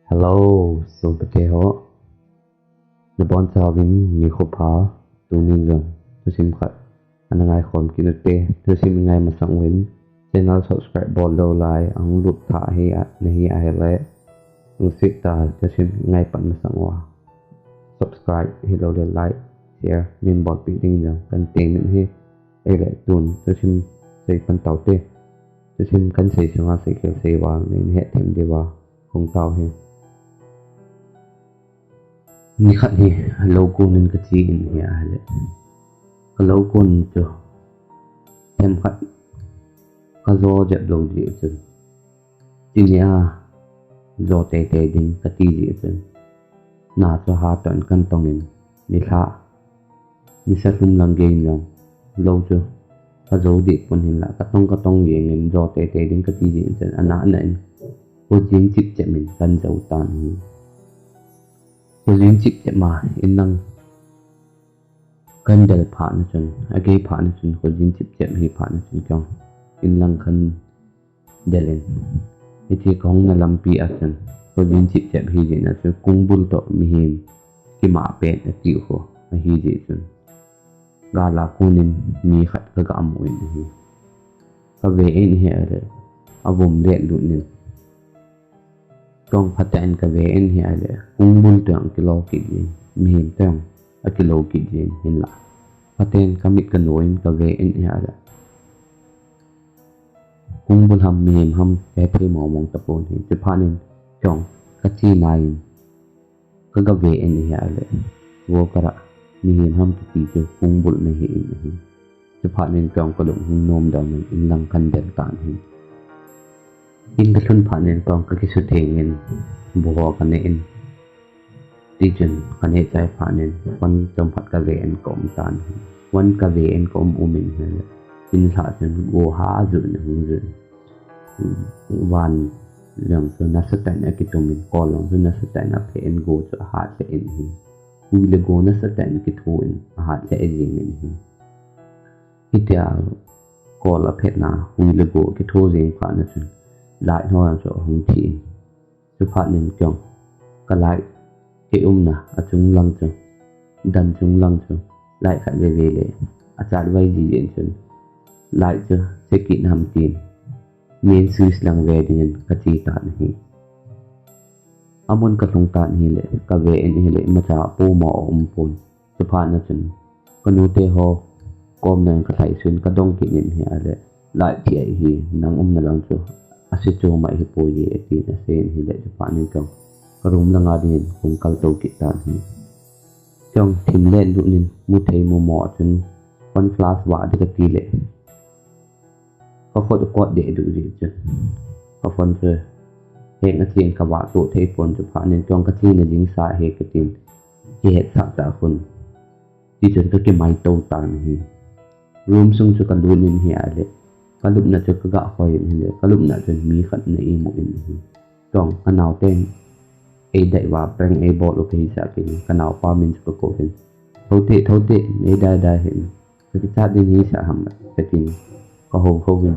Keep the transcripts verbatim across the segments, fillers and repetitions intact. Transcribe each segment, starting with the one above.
Hello, sopite ho. Nabonchauvin nikho pha. Tunin jong thusim khat ana ngaikhom kit ute. Thusim ngai masang uvin channel subscribe bol lou lai ahung lut tha hi a, nahi ahile, hung sik ta, thusim ngai pan masang uva subscribe hilou le like, share nin bolpeh ding jong kan tem in ahi. Ahile tun thusim sei pan taute. Thusim kan sei sunga seikhel sei uva nei hethem diuva hung tau hi. Nikhat hi lou kon in kache in ahi ahile, ka lou kon chu themkhat kajo jep lou jeh chun, chuni a jo teitei ding kati jeh chun, na chu hatah in kan tong in, nilhah nisa lhum lang gei in jong lou chu kajo deh pon, hinla katong katong jeng in jo teitei ding kati jeh chun, ana ana in khojin chipchep in kan jo tan ahi. Khojin chipchep ma inlang kan del phat na chun, agei phat na chun, khojin chipchep hi phat na chun keiin inlang kan del in, hiche kahung na lampi a chun khojin chipchep hi jeh a chu kungbul toh mihem kimah pen ati u ahi jeh chun, gal a kon in mi khat kaga mu in ahi. Kave in ahile, avum let lut in, tong phaten kave in ahile, kungbul toh akilo kit jin, mihem toh akilo kit jin, hinla phaten kamit kano in kave in ahile, kungbul ham mihem ham kahe thei mong mong tapon ahi. Chuphat in keiin kache nai in kagave in ahile, vo kara mihem ham kiti chu kungbul nahi in ahi. Chuphat in keiin kalung hung nom doh in inlang kan del tan ahi. In kalhun phat in keiin kakisutheng in, bu ho kane in, tichun kaneh chai phat in phone chomkhat kave in kaum tan ahi. Phone kave in kaum um in ahile, inlhah chun go ha ju in ahung ju in, van jong chu nasatah in akitum in, kol jong chu nasatah in aphe in, go chu ahat lheh in ahi. Hui le go nasatah in kitho in ahat lheh jeng in ahi. Hitia kol aphetna hui le go kitho jeng phat na chun, light ho jong chu ahung thi in, chuphat in keiin ka light kei umna achung lang chu, dan chung lang chu light khat veve le achat vai ji jeh chun, light chu se kit ham tin, main switch lang ve dingin kache tan ahi. Amun kalhung tan ahile, kave in ahile, imacha pomo aumpon. Chuphat na chun, kanute ho kom lang kalhai suh in kadong kit in ahile, light thi ahi, nang umna lang chu ase chom ahipoi e, atin asei in ahile, chuphat in keiin ka room langa dingin kahung kaltou kit tan ahi. Keiin thim len lut in, mu thei mumo a chun, phone flash vah ding kati le, kakhut akot deh duh jeh chun, ka phone chu heng achen kavah toh thei pon, chuphat in keiin kachena jing sa ahi katin, kihetsah chah khun, tichun kakimai tou tan ahi. Room sung chu kalut in ahile, kalupna chu kaga khoi in ahile, kalupna chun mi khat ana imu in ahi. Keiin anaoten eidai uva prank eibol u kahisah kit in, kanaopa min chu kakouvin, "Thoute, thoute, neidai dai hih in, kakichat ding hisah ham," katin, kahou houvin,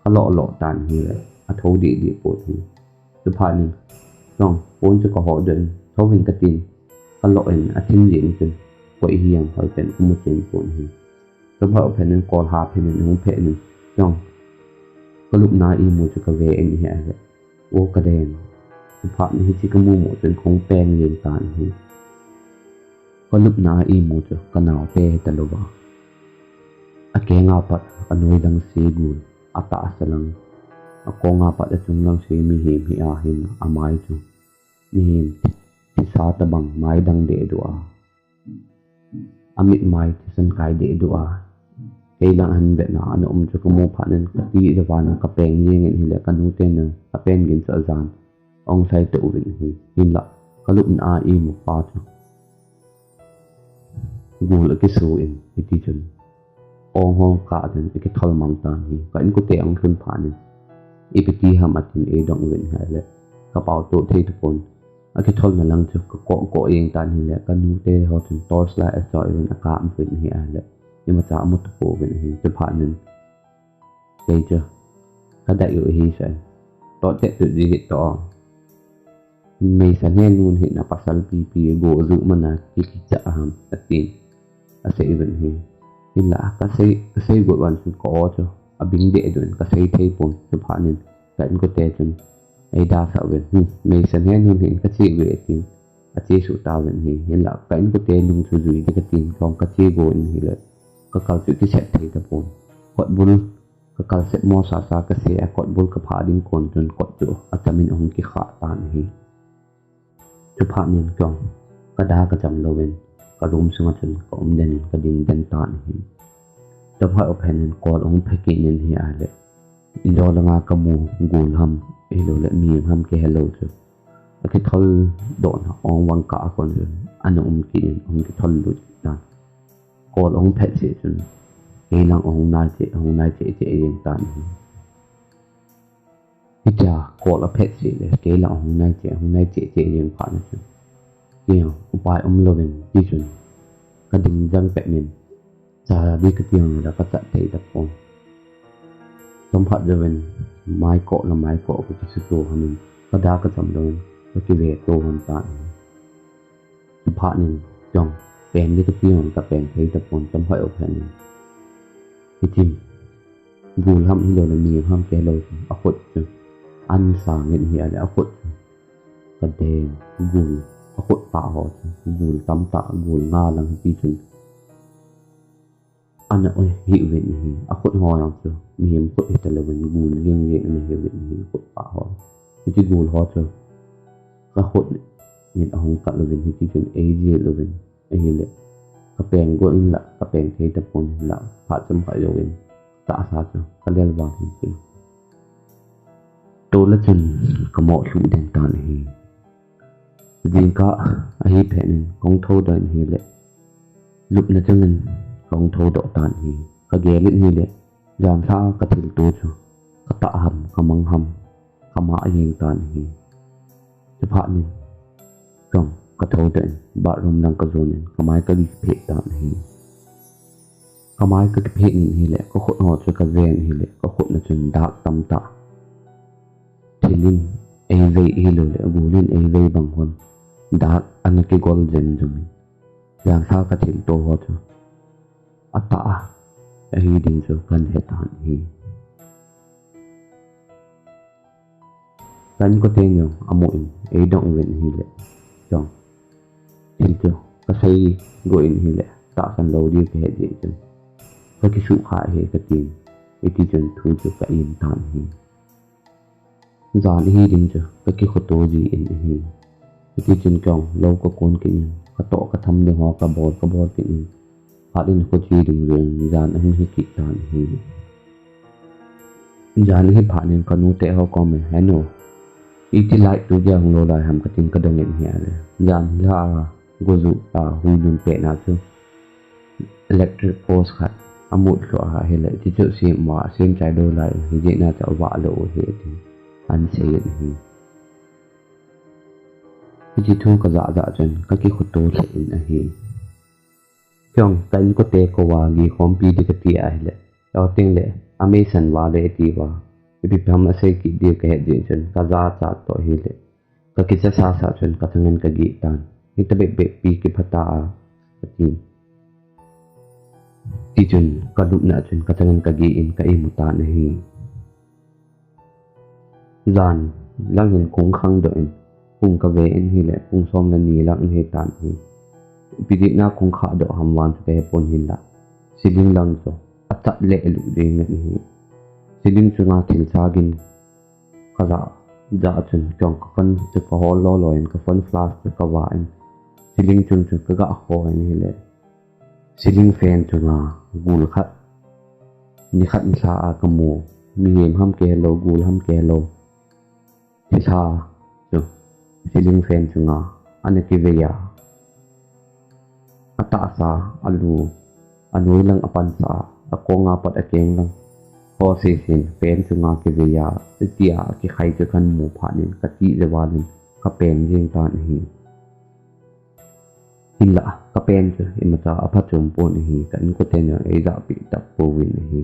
kalo lo tan ahile, athou deh deh pon ahi. Chuphat in keiin phone chu kahodoh in, thouvin katin, kalo in, athim jeng chun, koi hijongle hoipen kamu chen pon ahi. Chuphat phat in kol ha phat in ahung phet in, keiin kalupna imu chu kave in ahile, o kaden. Chuphat in hiche kamumu chun kahung peng jeng tan ahi. Kalupna imu chu kanaote hitalouva, akenga pat anoidang se gul, atahsa lang, akonga pat achung lang se mihem hi ahin, amai chu mihem thisa tobang maidang dehduh a, amit mai thisan kai dehduh a, kei lang ahin vetna ana um chu kamu phat in kati le van a kapeng jeng in ahile, kanuten apen gin chu ajan ahung lhai toh uvin ahi. Hinla kalupna a imu pa chu gul akisu in, hitichun ong hong kah in akithol mang tan ahi. Ka inkote ahung lhun phat in, ipi ti ham atin eidong uvin ahile, kapao toh thei tapon. Akitholna lang chu kakoh koh jeng tan ahile, kanute ho chun torch light achoh uvin akap uvin ahi ahile, imacha amu tapouvin ahi. Chuphat in kei chu kadai u ahi sah in, toh teh tu ji hih toh, Meisa hnen nun hin a pasal pipi go ju mana kikicha ham atin. Asei uvin ahi. Hinla kasei, kasei got uvin chun ka aw chu abing deh dun kasei thei pon chu phat nin ka inkote chun eidasah uvin. Hmm, meisa hnen nun hin kache uve atin. Ache suh tauvin ahi. Hinla ka inkote nung chu jui ding katin kong kache go in ahile. Ka kal chu kiset thei tapon. Kotbul ka kal set mo sasa kasei a kotbul ka phah ding kon chun kot chu achamin ahung kikhah tan ahi. Chuphat nin kong ka da kacham louvin ka room sunga chun ka um den in ka ding den tan ahi. Chomkhat u phat nin call ahung phe kit in ahi ahile. Injo langa kamu gul ham, ahilou le mi ham kahe lou chu. Akithol dohna ong vang kah a kon chun ana um kit in ahung kithol lut tan. Call ahung phet seh chun kei lang ahung nai cheh, ahung nai cheh cheh jeng tan ahi. Hitia call aphet seh le kei lang ahung nai cheh, ahung nai cheh cheh jeng phat na chun kei upai um louvin ti chun ka ding jang pet nin cha di kati hang la ka chat thei tapon. Chomkhat jouvin mai koh la mai koh ka kisuto hamin ka da kacham louvin ka kive to hon tan ahi. Chuphat nin jong pen di kati hon ka pen thei tapon chomkhat u phat nin. Hitin gul ham hilou le mi ham kahe lou chu akhut chu an sang in ahi ahile akhut chu ka den gul akhut pah ho chu gul tamtah gul nga lang hiti chun ana hih uvin ahi. Akhut ho jong chu mihem khut hita louvin gul jeng jeng ana hi uvin ahi akhut pah ho. Hiti gul ho chu ka khut nin ahung kal uvin hiti chun eijil uvin ahile. Ka peng go in la ka peng thei tapon hinla phat chomkhat jouvin tahsa chu ka lel val hin tin. Tula chun ka mo lhu den tan ahi. Jingkah ahi phat nin kong thoudoh in ahile. Lupna chungin kong thoudoh tan ahi. Ka gel in ahile. Janlha ka thilto chu ka tah ham, ka mang ham, ka ma ajeng tan ahi. Chuphat nin kong ka thoudoh in bathroom lang ka jon in ka mai ka kiphe tan ahi. Ka mai ka kiphe nin ahile ka khut ho chu ka ven ahile ka khut na chun dak tamtah. Thil in eivei ahilou le gul in eivei bang hon dak ana kigol jen jum in. Janlha ka thilto ho chu atah a ahi ding chu kan he tan ahi. Ka inkote jong amu in eidong uvin ahile. Jong thil chu ka sei go in ahile tahsan lou diu ka he jeh chun ka kisukha ahi ka tin. Hiti chun thu chu ka im tan ahi. Jan ahi ding chu ka kikhoto ji in ahi. Hiti chun kong lou ka kon kit in ka toh ka tham ding ho ka bol ka bol kit in. Phat in kho che ding jong jan ahung hi kit tan ahi. Jan ahi phat nin ka nute ho kom in, "He nu, iti light tu gei hung lou lai ham?" ka tin ka dong in ahile. Jan hi ha go ju a hui nun pet na chu electric post khat amut lhu a ahile, "Hichu sem mo, sem chai lou lai u, hijeh a chu avah lou u ahi," tin an sei in ahi. Hiche thu ka jah jah chun ka kikhoto lheh in ahi. Kong ka inkote kou a gei khompi ding ka ti ahile, aw teng le, ameisan vale ati uva, ipi ham asei kit diu ka het jeh chun ka jachat toh ahile, ka kicha sasa chun ka changin ka geh tan. Hita bep bep pi kipha ta a, ka tin. Tichun ka lupna chun ka changin ka geh in ka imu tan ahi. Jan lang hin kong khang doh in, kong ka ve in ahile, kong som le ni lang ahi tan ahi. Ipi dinga kong khah doh ham vang chu ka he pon hinla, ceiling lang chu achat leh lut ding ahi. Ceiling chunga thil sa gin ka jah, jah chun kong ka phone chu ka hol lou lou in, ka phone flash chu ka vah in, ceiling chung chu ka gah kho in ahile, ceiling fan chunga gul khat, nikhat nilhah a ka mu, mihem ham kihe lou, gul ham kihe lou, thilha chu ceiling fan chunga ana kivei a, atahsa, alu, anoi lang apansa, akong a pat akeng lang, ho seisin fan chunga kivei a, hitia akikhai chu kan mu phat in ka tijat val in ka peng jeng tan ahi. Hinlah, ka pen chu imacha aphachom pon ahi, ka inkoten jong eijahpeh tapouvin ahi.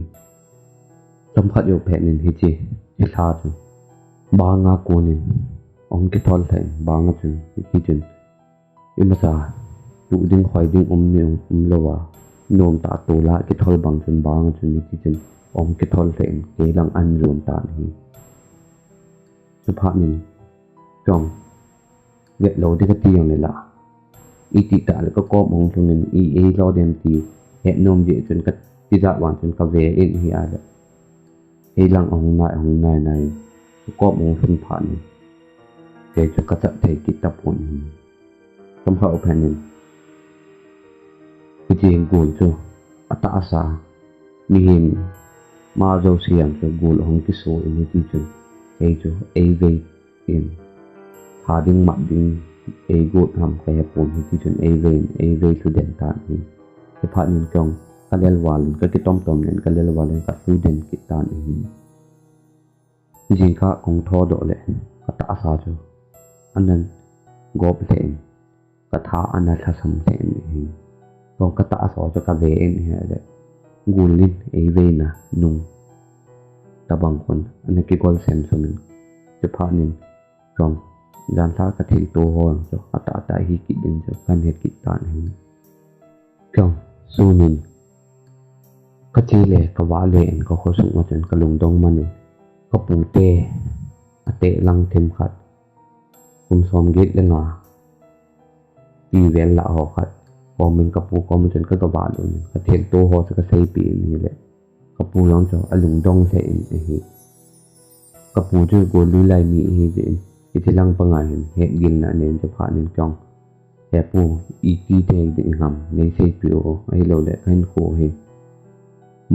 Chomkhat jou phat in hiche, thilha chu banga konin ahung kithol lheh in bang a chun, hiti chun, imacha tuh ding khoi ding um ni um lou a, nom tah tol a kithol bang chun bang a chun hiti chun ahung kithol lheh in kei lang ahin jon tan ahi. Chuphat in, chong, vet lou ding kati jong le la, iti tah le ka kom ahung lhung in, i ei lo dem ti het nom jeh chun ka tijat vang chun ka ve in ahi a le. Ei lang ahung nai, ahung nai nai, ka kom ahung lhung phat in, kei chu ka chat thei kit tapon ahi. Kam kha u phat in, hiti hin gol chu atahsa, mihem ma jouse jong chu gol ahung kiso in hiti chun, kei chu ei ve in, tha ding mat ding ei got ham ka hepon, hiti chun ei ve in, ei ve lhu den tan ahi. Chuphat in kei jong ka lel val in, ka kitom tom in ka lel val in ka lhu den kit tan ahi. Jingkah kahung thou doh le, ka tahsa chu ana gop lheh in, ka tha ana lhasam lheh in ahi. Kei jong ka tahsa chu ka ve in ahile, gol in ei veina nung tabang khun ana kigol sem sum in, chuphat in, kei jong janlha ka thilto ho chu atah tah hi kit ding chu kahin he kit tan ahi. Kei jong sun in ka che le ka vah le in ka khosung a chun ka lungdong man in, ka pute ateh lang themkhat, kum som get le nga ti vel lah ho khat, kom in ka pu kom a chun ka, ka vah lut in, ka thilto ho chu ka seipeh in ahile, ka pu jong chu alungdong lheh in ahi. Ka pu chu gollui lai mi ahi jeh in, hiti lang panga hin hetgilna anein, chuphat in kei jong, "He pu, iti thei ding ham, nei seipeh o, ahilou le ka hinkho hi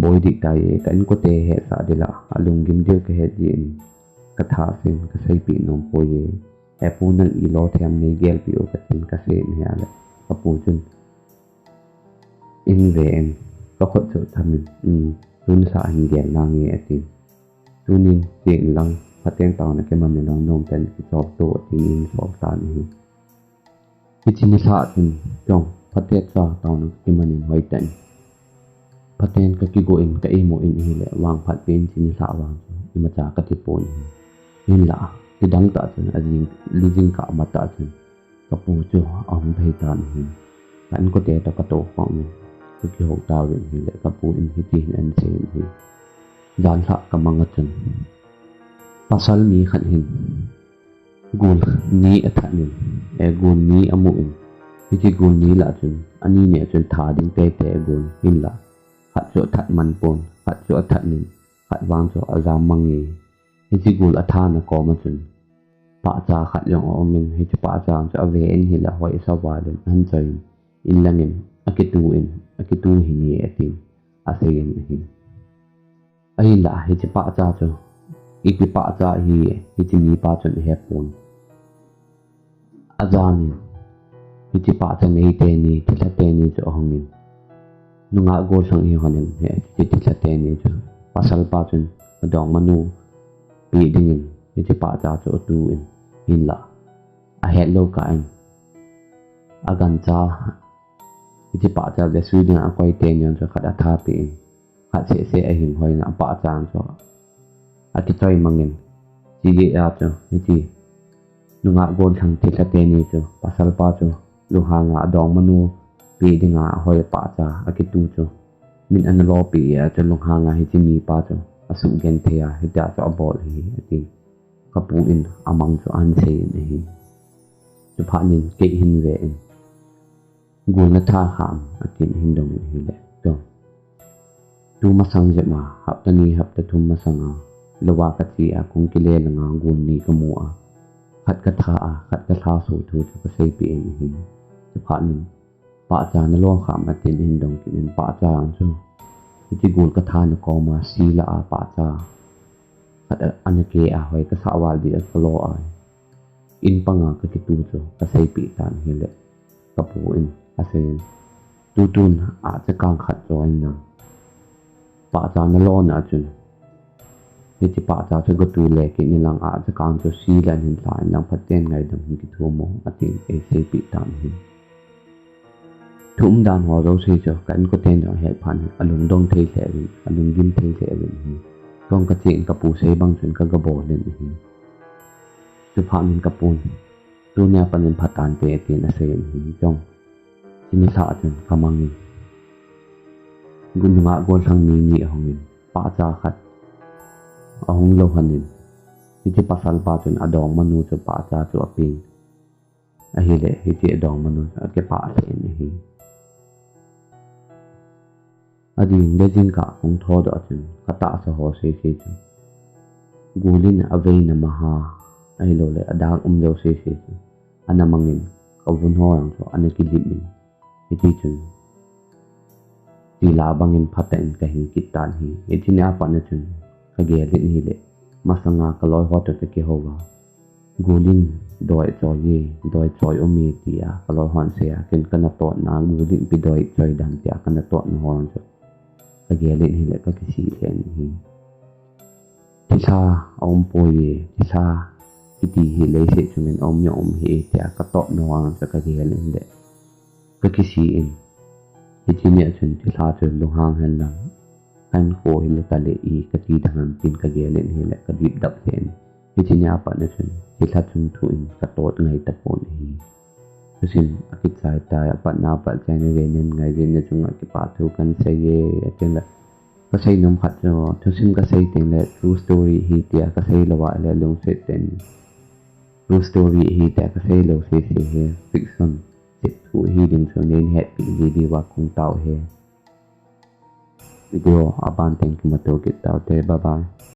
boi ding tai e, ka inkote hetsah ding la, alunggim diu ka het jeh in, ka tha asen ka seipeh nom poi e. He pu, nang ilo them, nei gelpeh o," ka tin ka sei in ahile, ka pu chun, "In ve in," ka khut chu tham in, "Um, tuni lha hin gel nange," ati. "Tunin che in lang, phaten taona kiman in lang, nom tah in kichop to," atin, ahin chop tan ahi. Hiche nilhah chun, kei jong phaten cha taona kiman in hoitah in, phaten ka kigo in, ka imu in ahile, vangphat pen hiche nilhah vang chu imacha ka ti pon ahi. Hinlah, kidang tah chun, ajing, lijing kah matah chun, ka pu chu ahung phei tan ahi. Ka inkote toh ka tou khom in, ka kihou tauvin ahile, ka pu in hiti hin ahin sei in ahi. Janlhah ka mang a chun, pasal mi khat hin gul ni athat in, eh, gul ni amu in, hiche gul ni lah chun, ani ni a chun tha ding teitei agon, hinlah, khat chu athat man pon, khat chu athat in, khat vang chu ajam mang e. Hiche gul athana kom a chun, pahcha khat jong aum in, hiche pahcha chu ave in ahile, hoi asa val in, ahin choi in, in lang in akitu in, akitu hih in atin, asei in ahi. Ahinlah, hiche pahcha chu ipi pahcha ahi, hiche mipa chun ahe pon. Ajan in, hiche pahcha nei teni, thilha teni chu ahung in, nungah gollhang hi hon in, hiche thilha teni chu pasal pa chun adongmanu pe dingin, hiche pahcha chu atu in, hinlah, ahet lou kah in, agancha, hiche pahcha vesui dinga akoi teni jong chu khat atha peh in, khat seh seh ahin hoi in, apahcha chu akichoi mang in, chujeh a chu, hiche nungah gollhang thilha teni chu, pasal pa chu, lunghanga adongmanu pe dinga ahoi pahcha akitu chu, min ana lopeh a chu, lunghanga hiche mipa chu asuh genthei a, hitia chu abol ahi, atin, ka pu in amang chu ahin sei in ahi. Chuphat in kei hin ve in, "Gul natha ham?" atin, ahin dong in ahile, tu, tu masang jep a, hapta ni, hapta thum masang a, louva kache a, kong kile langa gul ni kamu a, khat katha a, khat kalhaso thu chu kaseipeh in ahi. Chuphat in, "Pahcha nalo ham?" atin, ahin dong kit in, pahcha chu, hiche gul kathana kom a, sila a pahcha khat a, ana ke a, hoi kasah val ding a kalo a, in panga kakitu chu kaseipeh tan ahile, ka pu in asei in, "Tutun ahcha kang khat choi in lang, pahcha nalona chun, hiche pahcha chu gatu le kit in lang, ahcha kang chu sila in hin lha in lang, phaten ngaidam in kithum o," atin, eiseipeh tan ahi. Thu umdan ho jouse chu ka inkoten jong ahet phat in, alungdong thei lheh uvin, alunggim thei lheh uvin ahi. Kei jong kache in ka pu sei bang chun kagabol in ahi. Kipah in kapun. Tunia pat in phatante atin asei in ahi. Chong. Chuni lha a chun kamangin, gun nunga gollhang mi ni ahungin, pahcha khat ahung louhon in, hiche pasal pa chun adongmanu chu pahcha chu apen. Ahile hiche adongmanu chu akipah lheh in ahi. Ading le jingkah hung thodoh a chun katahsa ho sese chu gul in aveina maha, ahilouleh adak umlou sese chu ana mangin, kavun ho jong chu ana kilim in, hiti chun tila bangin phatah in kahin kit tan ahi. Hiche nia pat a chun kagel in ahile, masanga kaloi ho toh kakihou a, gul in doi choi e, doi choi um e tia kaloi hon asei a, ken kana totna, gul in ipi doi choi dam tia kana totna ho chu kagel in ahile kakisih lheh in ahi. Thilha aumpoi e, thilha kiti hi leiset chungin aum jong um hih e tia katotna ho chu kagel in ahile kakisih in, hiche nia chun thilha chu lunghang henlang, kankho hile tale i kati ding ham tin kagel in ahile kadipdap lheh in, hiche nia pat a chun thilha chung thu in katot ngai tapon ahi. Thusim akichai tai, apatna pat chaina gei nei ngai jeh in nachunga kipathu kahin sei e. Atengle kasei nom khat chu, thusim kasei tengle true story ahi tia kasei lou ahile lungset tah in true story ahi tia kasei lou sese ahi. Fiction, sep thu ahi ding chu neihetpi lih diuva kahung tao ahi. Video aban teng kimuto kit taute, bye bye.